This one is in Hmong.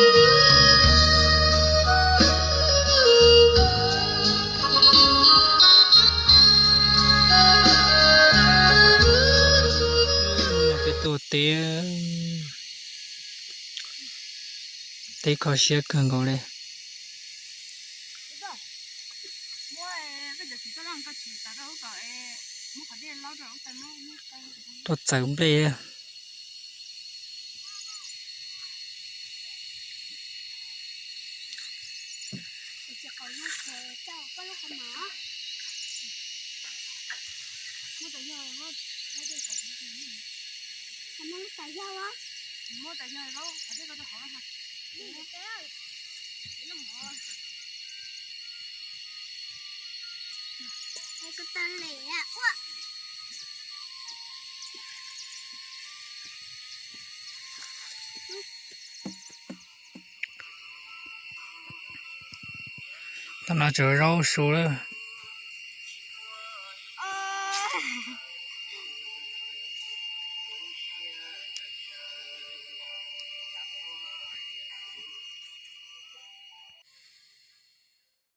Peb tuaj teb, teb kho siab kawg nkaus li. Tuaj txawv nplej. Tam no tsuas zaub su lawm.